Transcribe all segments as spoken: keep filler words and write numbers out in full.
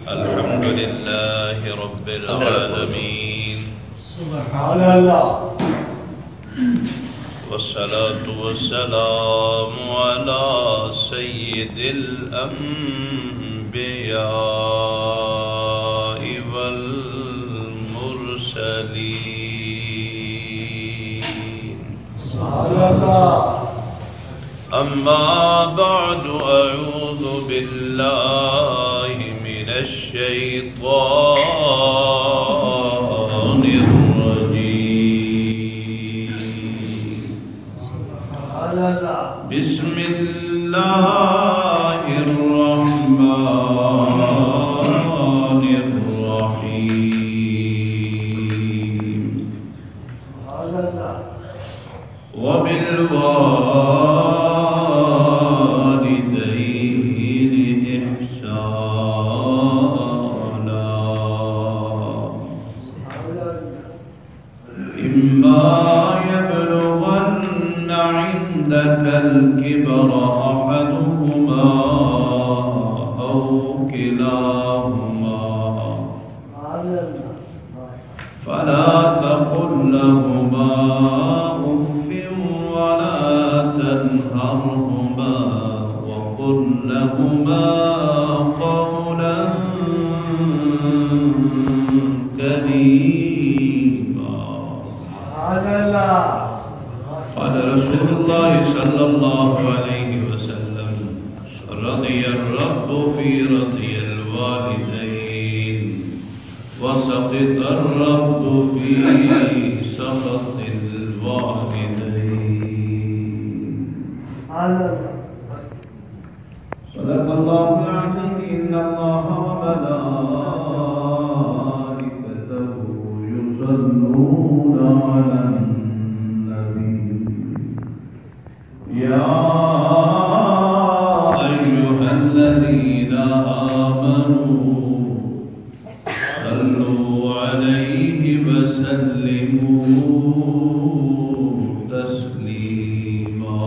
الحمد لله رب العالمين. سبحان الله. والصلاة والسلام على سيد الأنبياء والمرسلين. سبحان الله. أما بعد، أعوذ بالله من الشيطان الرجيم. بسم الله الرحمن الرحيم. وبالوالدين إحسانا. إما يبلغن عندك الكبر أحدهما أو كلاهما فلا تقل لهما أف ولا تنهرهما وقل لهما قولا كريما. قال رسول الله صلى الله عليه وسلم: رضي الرب في رضي الوالدين، وسخط الرب في سخط الوالدين. صدق الله العظيم. إن الله وملائكته يصلون على النبي. يا أيها الذين آمنوا صلوا عليه وسلموا تسليما.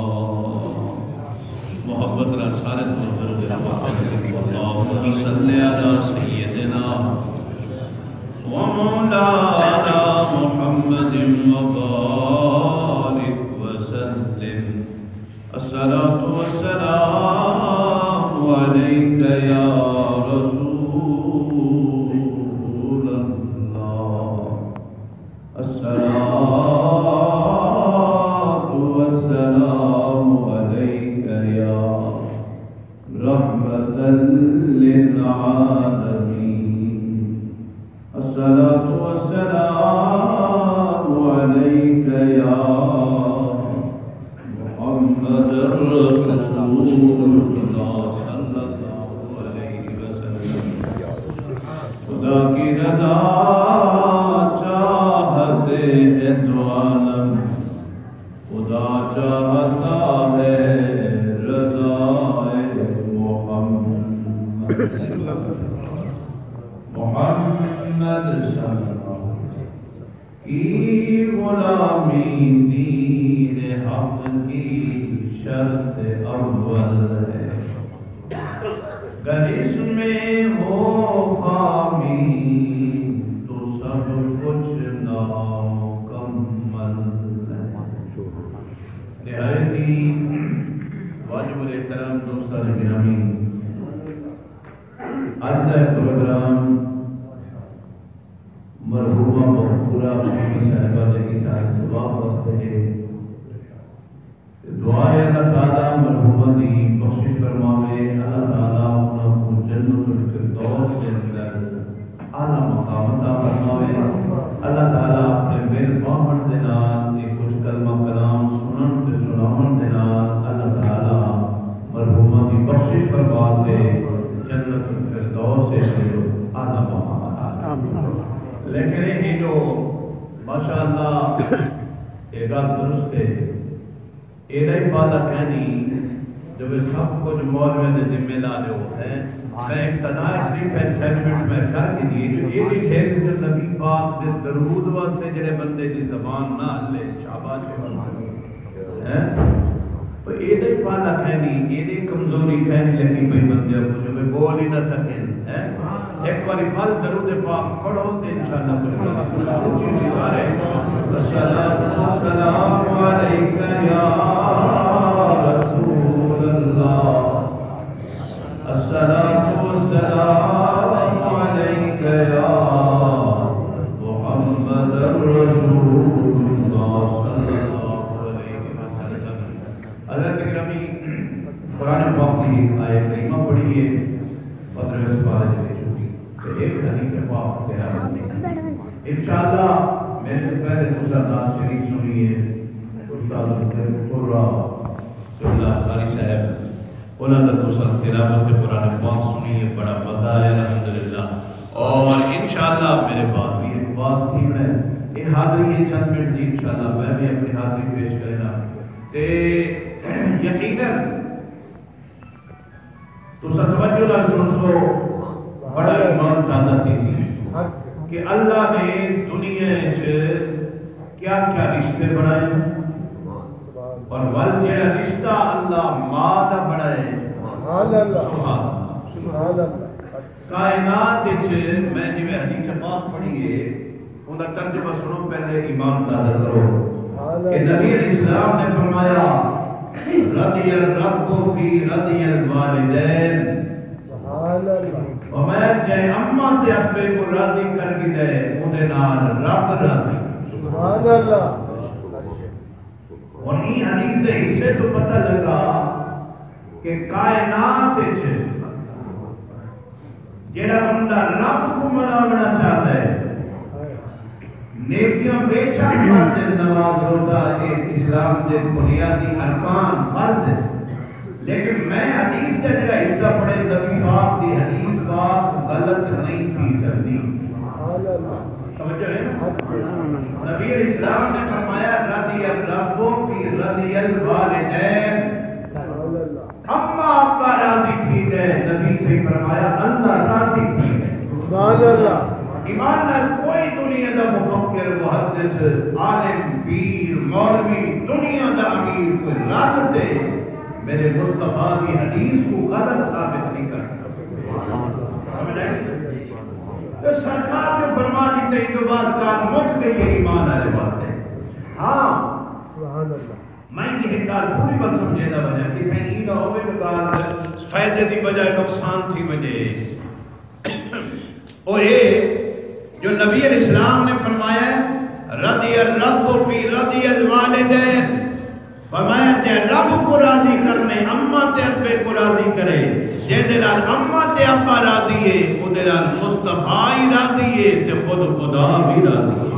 محبت نال سارے دوست درود پاک، اللهم صل على سيدنا ومولانا محمد وبارك وسلم. الصلاة والسلام عليك يا رسول الله. الصلاة والسلام عليك يا رحمة للعالمين. الصلاة والسلام عليك يا محمد رسول الله صلى الله عليه وسلم. خدا کی رضا چاہتے ہیں دو عالم، خدا چاہتا ہے رضائے محمد۔ محمد صلی اللہ علیہ وسلم کی غلامی دین حق کی شرط اول ہے۔ گر اس میں ہو خامی تو سب کچھ نامکمل ہے۔ نہایت ہی واجب الاحترام دوستان گرامی، اڄ دا پروگرام مرحومہ مغفورہ بی بی صاحبہ دے ایصال ثواب واسطے ہے۔ تے دعا ہے اللہ تعالیٰ مرحومہ دی بخشش فرماوے، اللہ تعالیٰ انہاں کوں جنت الفردوس دے اندر اعلیٰ مقام عطا فرماوے۔ اللہ تعالیٰ اپݨے مہر پاوݨ دے نال، اے کجھ کلمہ کلام سݨݨ تے سݨاوݨ دے نال اللہ تعالیٰ مرحومہ دی بخشش فرما تے جنت الفردوس وچ اعلیٰ مقام عطا فرماوے۔ لیکن اے جو ماشاءاللہ اے ڳالھ درست ہے، ایݙا ہی پالا کائنی جو سب کجھ مولویاں دے ذمے لا ݙیو۔ میں ابتدا اچ ݙٹھا، سینٹیمنٹ میں کر گھدی جو ایݙی ڈھیر جو نبی پاک دے درود واسطے جیڑھے بندے دی زبان نہ ہلے، شاباش ہے۔ ہیں؟ تو ایݙا ہی پالا کائنی، ایݙی کمزوری کائنی لڳی پئی بندیاں کوں جو میں ٻول ہی نہ سڳن۔ ہیں؟ ہک واری پھل درود پاک پڑھو تے انشاءاللہ کوئی گل نہیں۔ اچھی اچھی سارے، الصلاۃ والسلام علیک یا رسول اللہ، الصلاۃ والسلام علیک یا محمد رسول اللہ صلی اللہ علیہ وسلم۔ حضرت گرامی، قرآن پاک دی ایک آیت کریمہ پڑھی ہے، پندرہویں سپارے دے وچ ہوئی۔ تے ایک حدیث پاک تلاوت ہوئی۔ انشاءاللہ میرے تو پہلے تساں نعت شریف سنی ہے، استاد مختار اللہ قاری صاحب، انہاں دا تساں تلاوت قرآن پاک سنی ہے، بڑا مزہ آیا الحمدللہ۔ اور انشاءاللہ میرے بعد بھی ایک واز تھیوݨا ہے۔ اے حاضری ہے چند منٹ دی، انشاءاللہ میں بھی اپنی حاضری پیش کرنا۔ تے یقیناً تساں توجہ نال سنسو، بڑا ایمان تازہ تھیسی کہ اللہ نے دنیا وچ کیا کیا رشتے بݨائے، اور ول جیڑھا رشتہ اللہ ماء دا بݨائے۔ سبحان اللہ۔ سبحان اللہ۔ سبحان اللہ۔ کائنات وچ میں جیویں حدیث پاک پڑھی ہے، اوندا ترجمہ سنو، پہلے ایمان تازہ کرو۔ کہ نبی علیہ السلام نے فرمایا، "رضی الرب فی رضی الوالدین۔" سبحان اللہ۔ فرمایا، جے اماں تے ابے کوں راضی کر گھدے، اوندے نال رب راضی۔ سبحان اللہ۔ ہݨ ایں حدیث دے حصے توں پتہ لڳا کہ کائنات وچ جیڑھا بندہ رب کوں مناوݨا چاہندا ہے، نیکیاں بے شک فرض ہن، نماز روزہ اے اسلام دے بنیادی ارکان فرض ہن، لیکن میں حدیث دا جیڑھا حصہ پڑھے، نبی پاک دی حدیث پاک غلط نہیں تھی سڳدی۔ توجہ ہے نا؟ نبی علیہ السلام نے فرمایا، "رضی الرب فی رضی الوالدین۔" اماں ابا راضی تھی ڳئے، نبی صحیح فرمایا، اللہ راضی تھی ڳئے۔ سبحان اللہ۔ ایمان نال کوئی دنیا دا مفکر، محدث، عالم، پیر، مولوی، دنیا دا امیر کوئی رل تے میرے مصطفیٰ دی حدیث کوں غلط ثابت نہیں کر سڳدا۔ سمجھ آئی؟ تے سرکار نے فرما ݙتا، ایں توں بعد ڳالھ مک ڳئی ہے ایمان والے واسطے۔ ہاں، سبحان اللہ۔ میں ایندی ہک ڳالھ پوری ول سمجھیندا ونڄاں، کتھائیں ایں نہ ہووے جو ڳالھ فائدے دی بجائے نقصان تھی ونڄے۔ او اے جو نبی علیہ السلام نے فرمایا ہے، "رضی الرب فی رضی الوالدین۔" فرمایا، جے رب کوں راضی کرݨے، اماں تے ابے کوں راضی کرے، جیندے نال اماں تے ابا راضی ہے، اوندے نال مصطفیٰ ہی راضی ہے تے خود خدا بھی راضی ہے۔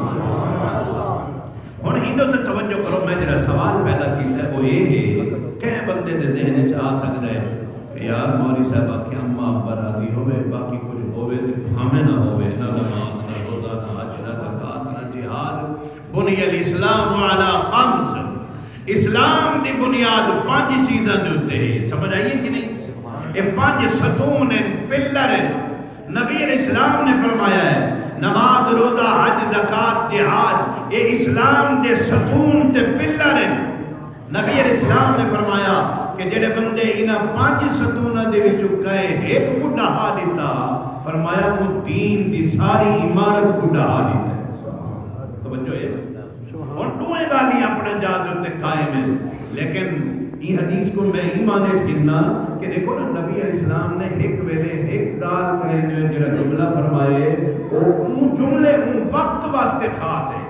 ہݨ ایندے تے توجہ کرو، میں جیڑھا سوال پیدا کیتا ہے، او اے ہے، کہیں بندے دے ذہن وچ آ سڳدا ہے کہ یار، مولوی صاحب آکھے اماں ابا راضی ہووے، باقی کجھ ہووے تے بھانویں نہ ہووے، نہ نماز، نہ روزہ، نہ حج، نہ زکوٰۃ، نہ جہاد، بنی الاسلام علی خمس، اسلام دی بنیاد پنج چیزاں دے اتے ہے۔ سمجھ آئی ہے کہ نہیں؟ اے پنج ستون ہن، پلر ہن۔ نبی علیہ السلام نے فرمایا ہے، نماز، روزہ، حج، زکوٰۃ، جہاد، اے اسلام دے ستون تے پلر ہن۔ نبی علیہ السلام نے فرمایا کہ جڑے بندے انہاں پنج ستوناں دے وچوں کئے ہک کوں ڈہا ݙتا، فرمایا، اوں دین دی ساری عمارت کوں ڈہا ݙتا ہے۔ توجہ ہے؟ ہݨ ݙوہیں ڳالھیں اپݨے جا دے اتے قائم ہن، لیکن ایں حدیث کوں میں ایں معنی اچ گھننا کہ ݙیکھو نا، نبی علیہ السلام نے ہک ویلے ہک ڳالھ کریندے ہوئے جیڑھا جملہ فرمائے، او اوں جملے، اوں وقت واسطے خاص ہے،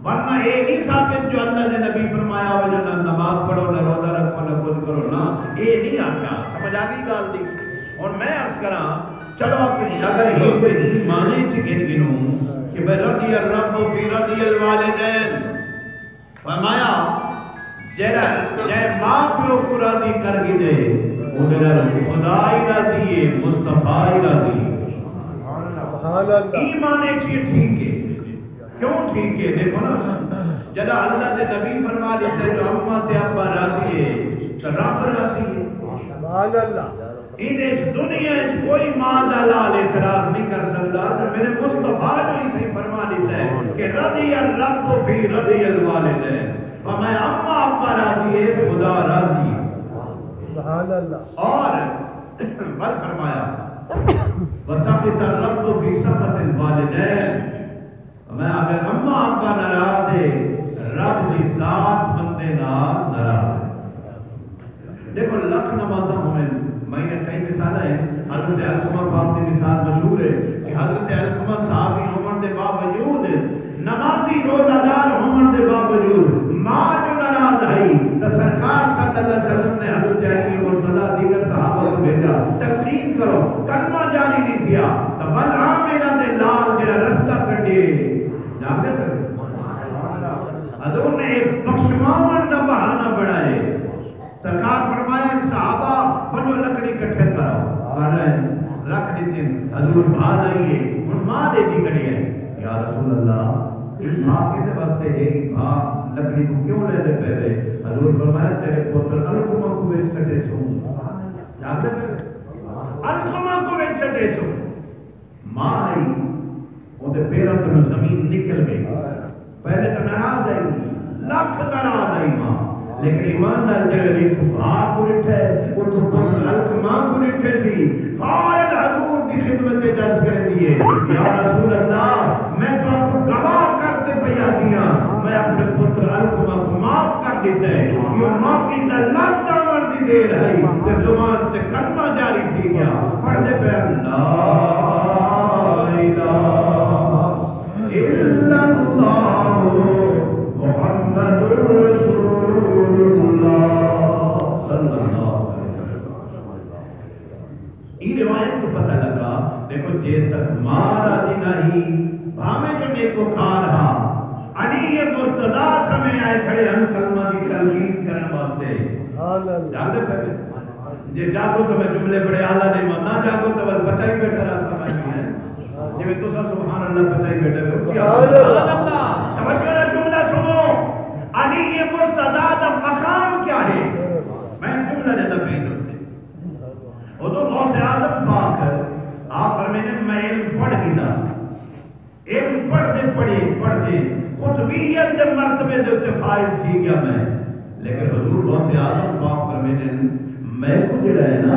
ورنہ اے نہیں ثابت جو اللہ دے نبی فرمایا ہوئے جو نہ نماز پڑھو، نہ روزہ رکھو، نہ کجھ کرو، نہ، اے نہیں آکھیا۔ سمجھ آ ڳئی ڳالھ دی؟ ہݨ میں عرض کراں، چلو، اگر ہک تے ایں معنی چ گھن گھنوں کہ بھئی رضی الرب فی رضی الوالدین، فرمایا، جیڑھا، جے ماء پیو کوں راضی کر گھدے، اوندے نال خدا ہی راضی ہے، مصطفیٰ ہی راضی ہے۔ سبحان اللہ۔ ایں معنی چ اے ٹھیک ہے۔ کیوں ٹھیک ہے؟ ݙیکھو نا، جݙاں اللہ دے نبی فرما ݙتا جو اماں تے ابا راضی ہے، تاں رب راضی ہے۔ سبحان اللہ۔ ایندے اچ دنیا اچ کوئی ماء دا لال اعتراض نہیں کر سڳدا جو میرے مصطفیٰ جو ہی تئیں فرما ݙتا ہے کہ رضی الرب فی رضی الوالدین، فرمایا، اماں ابا راضی ہے، خدا راضی ہے۔ سبحان اللہ۔ اور ول فرمایا، وسخط الرب في سخط الوالدين۔ میں اگر اماں ابا ناراض ہے، رب دی ذات بندے نال ناراض ہے۔ ݙیکھو، لکھ نمازاں ہوون، میں نے کئی مثال ہیں۔ حضرت علقمہ پاک دی مثال مشہور ہے کہ حضرت علقمہ صحابی ہوون دے باوجود، نمازی روزہ دار ہوون دے باوجود، ماں جو ناراض ہئی، تو سرکار صلی اللہ علیہ وسلم نے حضرت علی مرتضی دیگر صحابہ کو بھیجا، تلقین کرو، کلمہ جاری نہیں تھیا۔ تو بلعام انہاں دے نال جڑا رستہ کڈھے، جاندے پئے؟ حضور نے ایک بخشواون دا بہانہ بݨائے۔ سرکار فرمایا، صحابہ، ونڄو لکڑی کٹھے کرو۔ سارے رکھ ݙتی۔ حضور، بھا آئی ہے، ہݨ ماں ݙیکھی کھڑی ہے۔ یا رسول اللہ، اے بھا کیندے واسطے ہے؟ اے بھا لکڑی کوں کیوں لیندے پئے وے؟ حضور فرمایا، تیݙے پتر علقمہ کوں وچ سٹیسوں۔ جاندے پئے؟ علقمہ کوں وچ سٹیسوں۔ ماں آئی، اوندے پیراں تلوں زمین نکل ڳئی۔ پہلے تاں ناراض آئی، لکھ ناراض آئی ماں، لیکن ایمان نال جیڑھے وی اتھوں بھا کوں ݙٹھے، اتھوں پتر علقمہ کوں ݙٹھے سی، فوراً حضور دی خدمت وچ عرض کریندی ہے، یا رسول اللہ، میں تہاکوں گواہ کر تے پئی آہدی ہاں، میں اپݨے پتر علقمہ کوں معاف کر ݙتا ہے۔ ایہو معافی دا لفظ آوݨ دی دیر ہئی تے زبان تے کلمہ جاری تھی ڳیا۔ پڑھدے پئے ہن، لا الہ الا اللہ محمد رسول اللہ صلی اللہ علیہ وسلم۔ ایں روایت توں پتہ لڳا، ݙیکھو، جے تک ماں راضی نہ ہئی، بھاویں جو نیکوکار ہا، علی مرتضی سمے آئے کھڑے ہن کلمہ دی تلقین کرݨ واسطے۔ سبحان اللہ۔ جاڳدے پئے؟ جے جاڳو تاں میں جملے بڑے اعلیٰ ݙیواں، نہ جاڳو تاں ول پچائی ٻیٹھا رہساں میں۔ جیویں تساں سبحان اللہ پچائی ٻیٹھے ہو، اچی آواز۔ سبحان اللہ۔ توجہ نال جملہ سݨو، علی مرتضی دا مقام کیا ہے؟ میں جملہ ݙیندا پیا۔ حضور غوث اعظم پاک آپ فرمیندے، میں علم پڑھ گھدا، علم پڑھدے پڑھے، پڑھدے قطبیت دے مرتبے دے اتے فائز تھی ڳیا میں۔ لیکن حضور غوث اعظم پاک فرمیندے، میکوں جڑا ہے نا،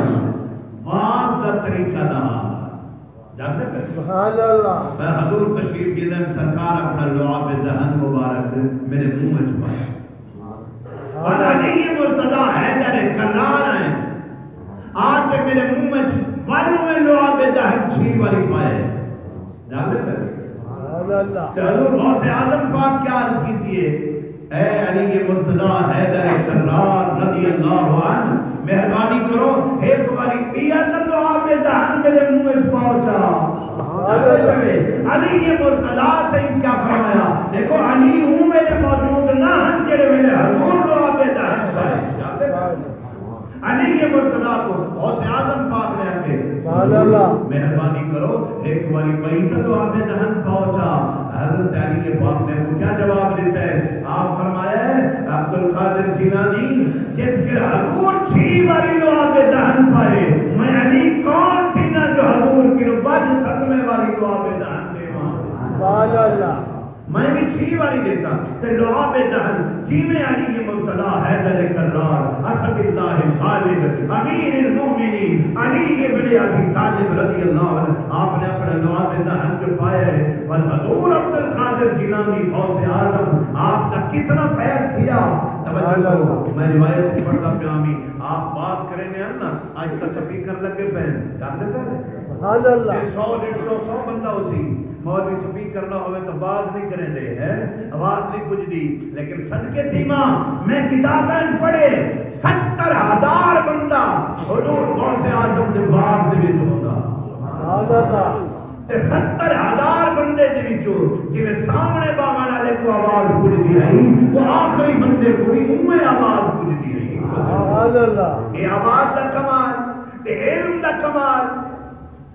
وعظ دا طریقہ نہ آندا۔ جاندے پئے؟ سبحان اللہ۔ میں حضور تشریف گھدن، سرکار اپݨا لعاب دہن مبارک میݙے منہ وچ پایا۔ اور علی مرتضی حیدر کرار ہیں، آ کے میݙے منہ وچ ول میں لعاب دہن چھی واری پائے۔ جاندے پئے؟ سبحان اللہ۔ تے حضور غوث اعظم پاک کیا عرض کیتی ہے؟ اے علی مرتضی حیدر کرار رضی اللہ عنہ، مہربانی کرو، ہک واری ٻیا تاں لعاب دہن میݙے منہ وچ پاؤ چا۔ علی مرتضی سئیں کیا فرمایا؟ ݙیکھو، علی اوں ویلے موجود نہ ہن جیڑھے ویلے حضور لعاب دہن پائے۔ علی مرتضی کوں غوث اعظم پاک نے آکھے، سبحان اللہ۔ مہربانی کرو، ہک واری ٻئی تاں لعاب دہن پاؤ چا۔ حضرت علی پاک نے کوں کیا جواب ݙتا ہے؟ آپ فرمایا ہے، عبدالقادر جیلانی، جتھ کر حضور چھی واری لعاب دہن پائے، میں علی کون تھینداں جو حضور کنوں ودھ ستویں واری لعاب دہن ݙیواں۔ سبحان اللہ۔ میں وی چھی واری ݙیساں۔ تے لعاب دہن جیویں علی مرتضی حیدر کرار، اسد اللہ الغالب، امیر المومنین علی ابن ابی طالب رضی اللہ عنہ، آپ نے اپݨا لعاب دہن جو پایا ہے، بس حضور عبدالقادر جیلانی غوث اعظم، آپ دا کتنا فیض تھیا۔ توجہ کرو، میں روایت پڑھدا پیا ہاں، آپ بات کریندے ہن نا، اڄ تاں سپیکر لڳے پئے ہن، جاندے پئے؟ سبحان اللہ۔ تے سو، ݙیڈھ سو، سو بندہ ہوسی، مولوی سپیکر نہ ہووے تاں باز نہیں کریندے، ہیں؟ آواز نہیں پڄدی۔ لیکن صدقے تھیواں، میں کتاباں پڑھے، ستر ہزار بندہ حضور غوث اعظم دے باز دے وچ ہوندا۔ سبحان اللہ۔ تے ستر ہزار بندے دے وچوں جیویں سامݨے ٻاہوݨ والے کوں آواز پڄدی ہئی، او آخری بندے کوں وی اونویں آواز پڄدی ہئی۔ سبحان اللہ۔ اے آواز دا کمال، اے علم دا کمال۔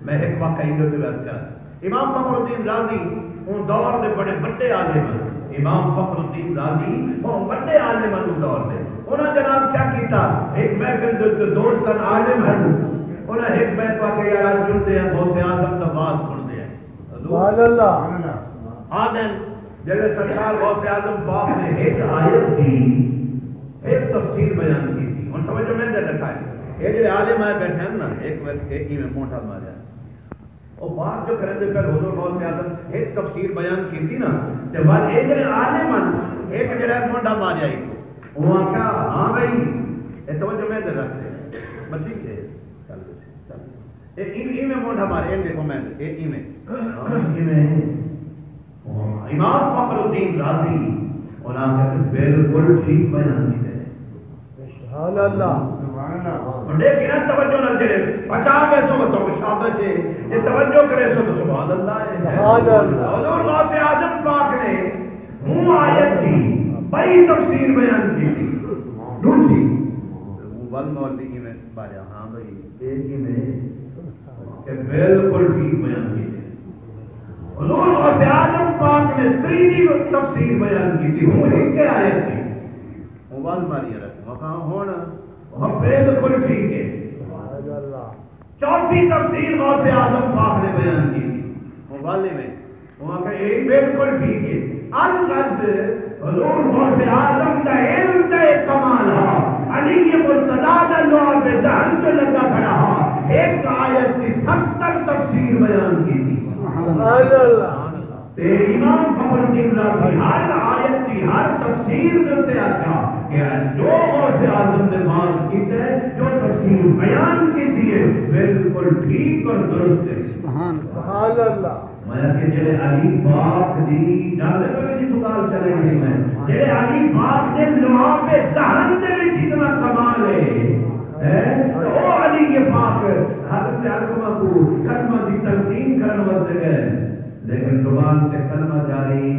میں ہک واقعہ ایندے تے عرض کراں۔ امام فخر الدین رازی اوں دور دے بڑے وݙے عالم ہن۔ امام فخر الدین رازی بہت وݙے عالم ہن اوں دور دے۔ انہاں جناب کیا کیتا؟ ہک محفل دے اتے دوست ہن، عالم ہن، انہاں ہک بیت آکھیا، یار، اڄ جلدے ہیں، غوث اعظم دا وعظ سݨدے ہیں۔ حضور سبحان اللہ۔ آہدن، جیڑھے سرکار غوث اعظم پاک نے ہک آیت دی ہک تفسیر بیان کیتی۔ ہݨ توجہ میں دے رکھائیں۔ اے جیڑھے عالم آئے ٻیٹھے ہن نا، ہک وقت ایویں مونڈھا ماریا۔ بات جو کریندے پئے، حضور غوث اعظم ہک تفسیر بیان کیتی نا، تے ول اے جڑے عالم ہن، ہک جڑا مونڈھا ماریا ہی، او آکھیا، ہاں بھائی، اے توجہ میں تے رکھ دے، بس ٹھیک ہے، چل، چل۔ اے ایویں، ایویں مونڈھا مارے، اے دیکھو میں، اے ایویں، ہاں، ایویں۔ امام فخر الدین رازی، انہاں آکھیا کہ بالکل ٹھیک بیان کیتے۔ سبحان اللہ۔ سبحان اللہ۔ ہݨ ݙیکھ کے نا توجہ نال، جڑے بچا ڳئے سو، تو شابش ہے، جے توجہ کرے سو تو سبحان اللہ ہے۔ سبحان اللہ۔ حضور غوث اعظم پاک نے ہوں آیت دی ٻئی تفسیر بیان کیتی۔ ݙوجھی، ہوں ول مولوی ایویں ماریا، ہاں بھائی، اے کیویں؟ کہ بالکل ٹھیک بیان کیتے۔ حضور غوث اعظم پاک نے تریجھی تفسیر بیان کیتی، ہوں ہک آیت دی۔ ہوں ول ماری رکھ، مکھاں ہݨ۔ ہاں، بالکل ٹھیک ہے۔ چوتھی تفسیر غوث اعظم پاک نے بیان کیتی۔ ہوں ول ایویں۔ انہاں آکھیا، اے بالکل ٹھیک ہے۔ الغرض، حضور غوث اعظم دا علم دا ایک کمال ہا۔ علی مرتضیٰ دا لعاب دہن جو لگا کھڑا ہا، ایک آیت دی ستر تفسیر بیان کیتی۔ سبحان اللہ۔ تے امام فخر الدین رازی ہر آیت دی، ہر تفسیر دے اُتے آکھیا کہ جو غوث اعظم نے بات کیتا ہے، جو تفسیر بیان کیتی ہے، بالکل ٹھیک اور درست ہے۔ سبحان اللہ۔ میں آکھیا جیڑھے علی پاک دی، جاندے پئے جتھوں ڳالھ چلائی ہے میں، جیڑھے علی پاک دے لعاب دہن دے وچ اتنا کمال ہے، ہیں؟ تے او علی پاک حضرت علقمہ کوں کلمہ دی تلقین کرݨ واسطے ڳئے، لیکن زبان تے کلمہ جاری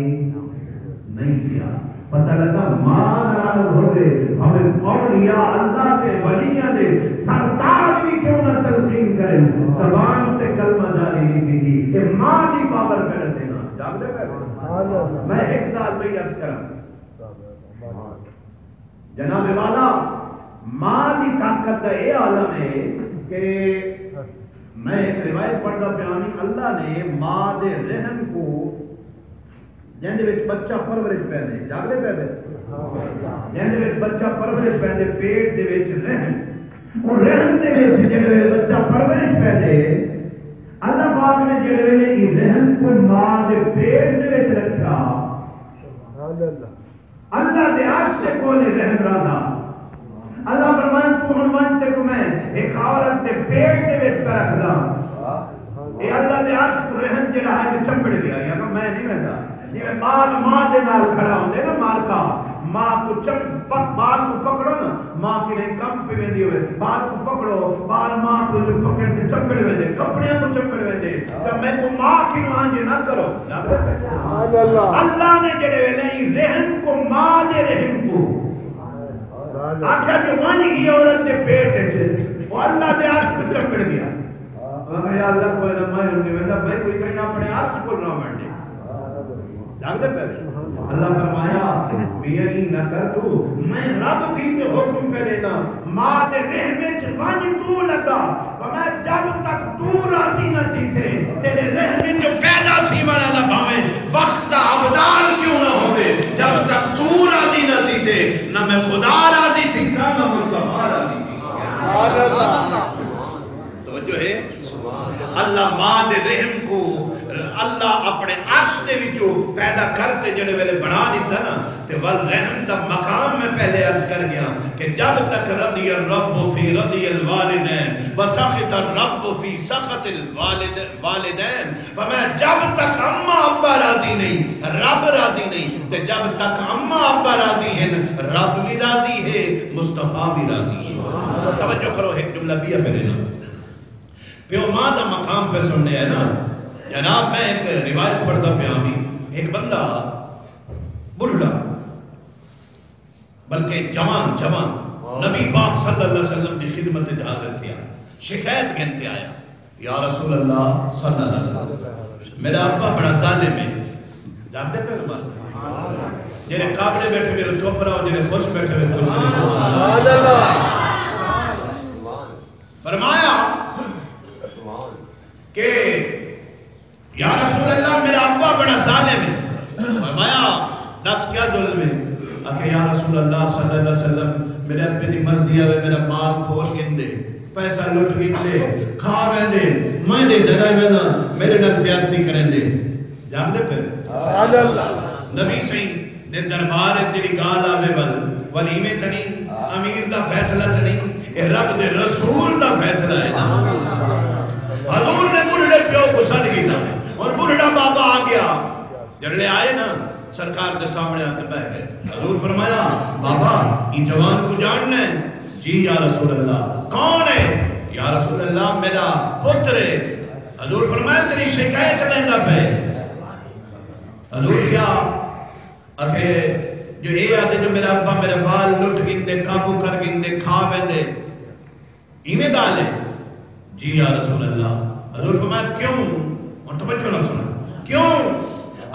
نہیں تھیا۔ پتہ لڳا، ماء ناراض ہووے، بھاویں اولیاء اللہ تے ولیاں دے سردار وی کیوں نہ تلقین کرن، زبان تے کلمہ جاری نہیں تھیندی۔ اے ماء دی پاور پیا ݙسینا۔ جاڳدے پئے؟ میں ہک ڳالھ ٻئی عرض کراں۔ جناب والا، ماء دی طاقت دا اے عالم ہے کہ میں ہک روایت پڑھدا پیا ہاں، اللہ نے ماء دے رحم کوں جیندے وچ بچہ پرورش پیندے، جاڳدے پئے وے؟ جیندے وچ بچہ پرورش پیندے، پیٹ دے وچ رحم، او رحم دے وچ جیندے وچ بچہ پرورش پیندے، اللہ پاک نے جیڑھے ویلے ای رحم کوں ماء دے پیٹ دے وچ رکھیا، سبحان اللہ۔ اللہ دے عرش دے کولے رحم رہندا۔ اللہ فرمائے، توں ہݨ ونڄ، تیکوں میں ہک عورت دے پیٹ دے وچ پیا رکھداں۔ اے اللہ دے عرش کوں رحم جیڑھا ہے جو چمبڑ ڳیا، یا میں نہیں ویندا۔ جیویں ٻال ماء دے نال کھڑا ہوندے نا، مالکا، ماء کوں چم-، پک-، ٻال کوں پکڑو نا، ماء کیویں کمب پئی ویندی ہووے، ٻال کوں پکڑو، ٻال ماء کوں جو پکڑ تے چمبڑ ویندے، کپڑیاں کوں چمبڑ ویندے، تاں میکوں معاف کیوں آنجے نہ کرو۔ سبحان اللہ۔ اللہ نے جیڑھے ویلے ای رحم کوں، ماء دے رحم کوں آکھیا جو ونڄ ای عورت دے پیٹ وچ، او اللہ دے عرش کوں چمبڑ ڳیا۔ آکھیا، یا اللہ، کوئی نہ، میں ہݨ نہیں ویندا، میں کوئی کہیں اپݨے عرش کوں نہ ونڄے۔ جاڳدے پئے؟ اللہ فرمایا، میاں ایں نہ کر توں، میں رب تھی تے حکم پیا ݙینداں، ماء دے رحم وچ ونڄ توں لڳا، فرمایا جب تک توں راضی نہ تھیسیں، تیݙے رحم وچوں پیدا تھیوݨ والا بھاویں وقت دا ابدال کیوں نہ ہووے، جب تک توں راضی نہ تھیسیں، نہ میں خدا راضی تھیساں، نہ مصطفیٰ راضی تھیساں۔ توجہ ہے؟ اللہ ماء دے رحم کوں اللہ اپݨے عرش دے وچوں پیدا کر تے جیڑھے ویلے بݨا ݙتا نا، تے ول رحم دا مقام میں پہلے عرض کر ڳیا کہ جب تک رضی الرب فی رضی الوالدین و سخط الرب فی سخط الوالد-، والدین، فرمایا جب تک اماں ابا راضی نہیں، رب راضی نہیں، تے جب تک اماں ابا راضی ہن، رب وی راضی ہے، مصطفیٰ وی راضی ہے۔ توجہ کرو، ہک جملہ ٻیا پیا ݙینا۔ پیو ماء دا مقام پیا سݨݨے ہے نا۔ جناب، میں ہک روایت پڑھدا پیا ہاں، ہک بندہ ٻڈھڑا، بلکہ جوان، جوان، نبی پاک صلی اللہ علیہ وسلم دی خدمت وچ حاضر تھیا، شکایت گھن تے آیا، یا رسول اللہ صلی اللہ علیہ وسلم، میرا ابا بڑا ظالم ہے۔ جاڳدے پئے ہو؟ جیڑھے کاوڑے بیٹھے ہوئے چپ رہو، جیڑھے خوش بیٹھے ہوئے خوش رہو۔ سبحان اللہ۔ فرمایا کہ یا رسول اللہ، میرا ابا بڑا ظالم ہے۔ فرمایا، دس کیا ظلم ہے؟ آکھے، یا رسول اللہ صلی اللہ علیہ وسلم، میرے ابے دی مرضی آوے، میرا مال کھول گھندے۔ پیسہ لٹ گھندے، کھا ویندے، میں ݙیہدے رہ وینداں، میݙے نال زیادتی کریندے۔ جاڳدے پئے؟ نبی سئیں دے دربار اچ جیڑھی ڳالھ آوے ول، ول ایویں تاں نئیں، امیر دا فیصلہ تاں نئیں، اے رب دے رسول دا فیصلہ ہے نا۔ حضور نے ٻڈھڑے پیو کوں سݙ گھدا، اور ٻڈھڑا بابا آ ڳیا۔ جݙݨے آئے نا، سرکار دے سامݨے آ کے ٻہہ ڳئے۔ حضور فرمایا، بابا، ایں جوان کوں ڄاݨدے؟ جی یا رسول اللہ۔ کون ہے؟ یا رسول اللہ، میݙا پتر ہے۔ حضور فرمایا، تیݙی شکایت لیندا پئے۔ حضور کیا آکھے؟ جو اے آکھدے جو میݙا ابا میݙے ٻال لٹ گھندے، قابو کر گھندے، کھا ویندے۔ ایویں ڳالھ ہے؟ جی یا رسول اللہ۔ حضور فرمایا، کیوں؟ ہݨ توجہ نال سݨ۔ کیوں؟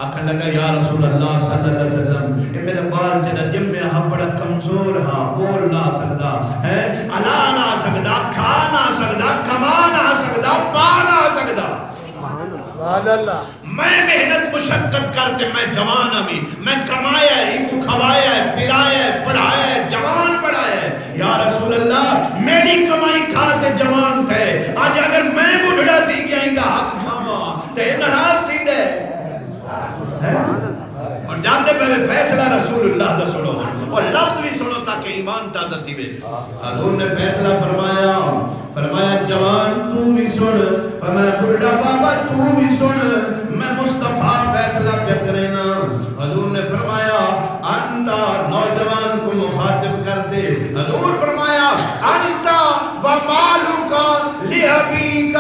آکھݨ لڳا، یا رسول اللہ صلی اللہ علیہ وسلم، اے میݙا ٻال جیڑھا ڄمیا ہا، بڑا کمزور ہا، ٻول نہ سڳدا ہے، الا نہ سڳدا، کھا نہ سڳدا، کما نہ سڳدا، پا نہ سڳدا۔ سبحان اللہ۔ میں محنت مشقت کر تے میں جوان ہاں وی، میں کمایا ہے، ایکوں کھوایا ہے، پلایا ہے، پڑھایا ہے، جوان بݨایا ہے۔ یا رسول اللہ، میݙی کمائی کھا تے جوان تھئے۔ اڄ اگر میں ٻڈھڑا تھی ڳیا، ایندا حق کھاواں تے اے ناراض تھیندے۔ ہیں؟ اور جاڳدے پئے، فیصلہ رسول اللہ دا سݨو، اور لفظ وی سݨو تاکہ ایمان تازہ تھیوے۔ حضور نے فیصلہ فرمایا، فرمایا، جوان توں وی سݨ، فرمایا، ٻڈھڑا بابا توں وی سݨ، میں مصطفیٰ فیصلہ پیا کرینا۔ حضور نے فرمایا، انت، نوجوان کوں مخاطب کر تے حضور فرمایا، انت و مالک لابیک،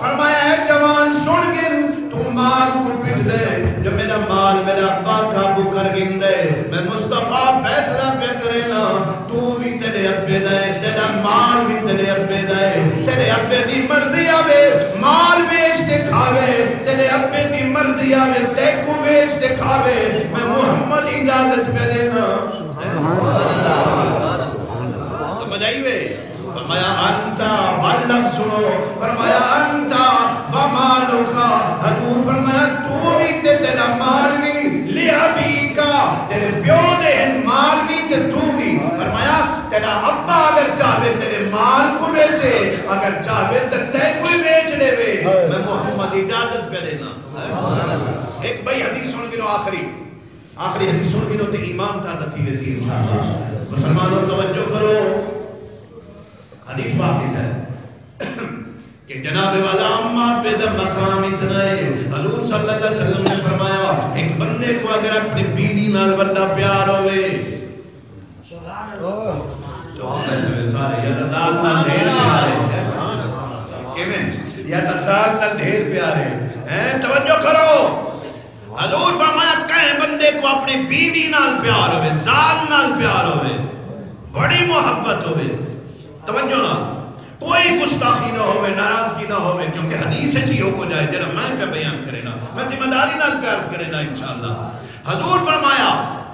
فرمایا، اے جوان سݨ گھن، توں مال کوں پٹدے جو میݙا مال میݙا ابا قابو کر گھندے۔ میں مصطفیٰ فیصلہ پیا کرینا، توں وی تیݙے ابے دا ہے، تیݙا مال وی تیݙے ابے دا ہے۔ تیݙے ابے دی مرضی آوے، مال ویچ تے کھاوے، تیݙے ابے دی مرضی آوے، تیکوں ویچ تے کھاوے۔ میں محمد اجازت پیا ݙینا۔ سمجھ آئی وے؟ فرمایا، انت، ول لفظ سݨو، فرمایا، انت و مالک۔ حضور فرمایا، توں وی تے تیݙا مال وی، لابیک، تیݙے پیو دے ہن مال وی تے توں وی۔ فرمایا، تیݙا ابا اگر چاہوے تیݙے مال کوں ویچے، اگر چاہوے تے تیکوں وی ویچ ݙیوے، میں محمد اجازت پیا ݙینا۔ ہک ٻئی حدیث سݨ گھنو آخری، آخری حدیث سݨ گھنو تے ایمان تازہ تھی ویسی انشاءاللہ۔ مسلمانوں توجہ کرو، حدیث پاک وچ ہے کہ جناب والا، اماں ابے دا مقام اتنا ہے۔ حضور صلی اللہ علیہ وسلم نے فرمایا، ہک بندے کوں اگر اپݨی بیوی نال وݙا پیار ہووے، سارے یا تاں ذات نال ڈھیر پیار ہے، کیویں؟ یا تاں ذات نال ڈھیر پیار ہے، ہیں؟ توجہ کرو۔ حضور فرمایا، کہیں بندے کوں اپݨی بیوی نال پیار ہووے، ذال نال پیار ہووے، بڑی محبت ہووے، توجہ نال، کوئی گستاخی نہ ہووے، ناراضگی نہ ہووے، کیونکہ حدیث اچ ایہو کجھ آئے جیڑھا میں پیا بیان کرینا، میں ذمہ داری نال پیا عرض کرینا انشاءاللہ۔ حضور فرمایا،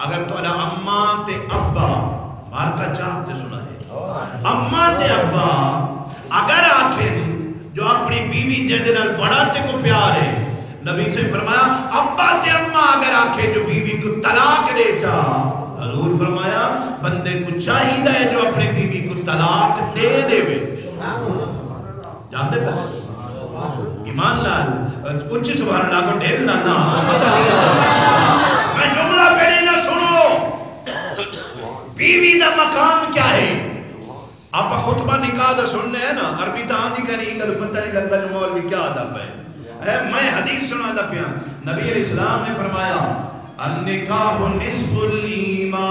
اگر تہاݙا اماں تے ابا، مارکا چاک تے سݨائے، اماں تے ابا اگر آکھن جو اپݨی بیوی جیندے نال بڑا تیکوں پیار ہے، نبی صلی اللہ علیہ وسلم فرمایا، ابا تے اماں اگر آکھے جو بیوی کوں طلاق ݙے چا، حضور فرمایا، بندے کوں چاہیدا ہے جو اپݨی بیوی کوں طلاق ݙے ݙیوے۔ جاڳدے پئے؟ ایمان نال اچی سبحان اللہ آکھو، ڈھل نہ، نہ، مزہ نہیں آیا۔ میں جملہ پڑھے نہ، سنو۔ بیوی دا مقام کیا ہے؟ آپاں خطبہ نکاح دا سݨدے ہیں نا، عربی تاں آندی کائنی، ایں ڳالھ پتہ نہیں لڳدا جو مولوی کیا آہدا پئے۔ اے میں حدیث سݨاندا پیاں۔ نبی علیہ السلام نے فرمایا، النکاح نصف الایمان۔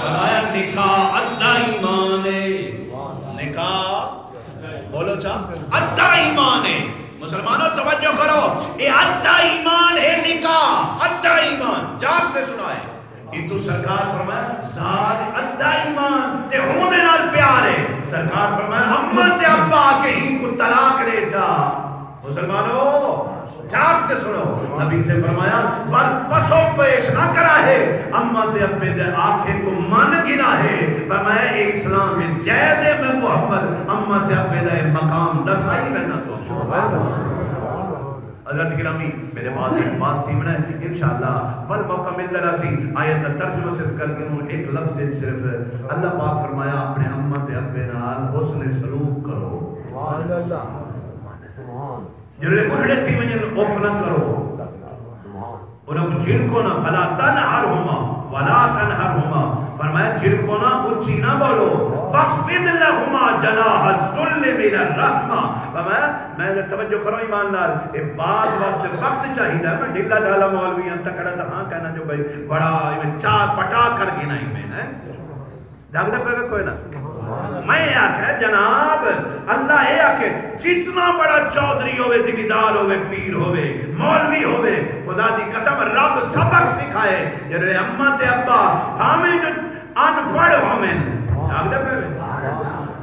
فرمایا، نکاح ادھا ایمان ہے۔ نکاح، بولو چا، ادھا ایمان ہے۔ مسلمانوں، توجہ کرو، اے ادھا ایمان ہے نکاح، ادھا ایمان۔ جاڳ تے سݨائے۔ اتوں سرکار فرمایا، زال ادھا ایمان، تے ہوندے نال پیار ہے۔ سرکار فرمایا، اماں تے ابا آکھے ایں کوں طلاق ݙے چا۔ مسلمانو، جاڳ تے سݨو، نبی سے فرمایا، ول پسو پیش نہ کراہے، اماں تے ابے دے آکھے کوں من گھناہے۔ فرمایا، اے اسلام وچ جائز ہے، میں محمد اماں تے ابے دا اے مقام ݙسائی وینداں تہاکوں۔ حضرت گرامی، میرے والدین پاس تھیوݨا ہے، انشاءاللہ ول موقع ملدا رہسی۔ آیت دا ترجمہ صرف کر گھنوں، ہک لفظ وچ صرف۔ اللہ پاک فرمایا، اپݨے اماں تے ابے نال حسن سلوک کرو۔ سبحان اللہ۔ سبحان۔ جیڑھے ٻڈھڑے تھی ونڄن، اف نہ کرو، انہاں کوں جھڑکو نہ، فلا تنہرہما ولا تنہرہما، فرمایا جھڑکو نہ، اچی نہ ٻولو، واخفض لہما جناح الذل من الرحمہ، فرمایا میں تے توجہ کرو ایمان نال، اے باز واسطے وقت چاہیدا ہے۔ میں ڈھلا ڈھالا مولوی ہاں، تکڑا تاں ہاں کہنا جو بھائی بڑا ایویں چار پٹا کر گھنا ہی میں، ہیں؟ جاگدے پئے وے کوئی نہ؟ میں آکھیا جناب، اللہ اے آکھے جتنا بڑا چودھری ہوے، زمیندار ہوے، پیر ہوے، مولوی ہوے، خدا دی قسم رب سبق سکھائے۔ جیڑھے اماں تے ابا بھاویں جو ان پڑھ ہوون، جاگدے پئے وے؟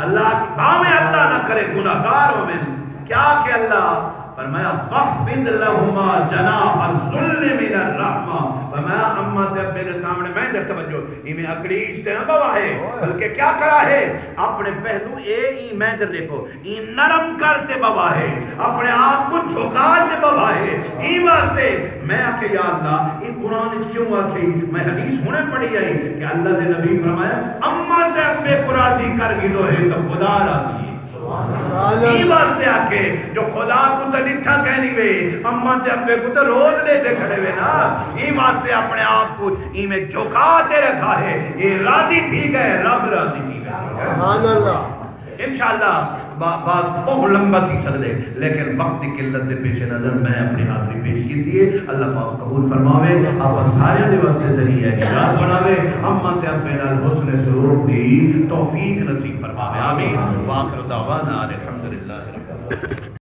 اللہ بھاویں اللہ نہ کرے گناہگار ہوون، کیا کہ اللہ فرمایا، واخفض لہما جناح الذل من الرحمہ، فرمایا اماں تے ابے دے سامݨے میں تے توجہ ایویں اکڑیج تے نہ ٻہواہے، بلکہ کیا کراہے؟ اپݨے پہلو اے ایں میں تے ݙیکھو، ایں نرم کر تے ٻہواہے، اپݨے آپ کوں جھکا تے ٻہواہے۔ ایں واسطے میں آکھے، یا اللہ، ایں قرآن وچ کیوں آکھے؟ میں حدیث ہݨے پڑھی آئی کہ اللہ دے نبی فرمایا، اماں تے ابے کوں راضی کر گھدو ہے تاں خدا راضی ہے۔ ایں واسطے آکھے جو خدا کوں تاں ݙٹھا کائنی وے، اماں تے ابے کوں تاں روز ݙیہدے کھڑے وے نا۔ ایں واسطے اپݨے آپ کوں ایویں جھکا تے رکھا ہے، اے راضی تھی ڳئے، رب راضی تھی ڳئے۔ سبحان اللہ۔ انشاءاللہ با-، باز ٻہوں لمبا تھی سڳدے، لیکن وقت دی قلت دے پیش نظر میں اپݨی حاضری پیش کیتی ہے۔ اللہ پاک قبول فرماوے، آپاں ساریاں دے واسطے ذریعہ نجات بݨاوے، اماں تے ابے نال حسن سلوک دی توفیق نصیب فرماوے۔ آمین۔ وآخر دعوانا ان الحمدللہ رب العالمین۔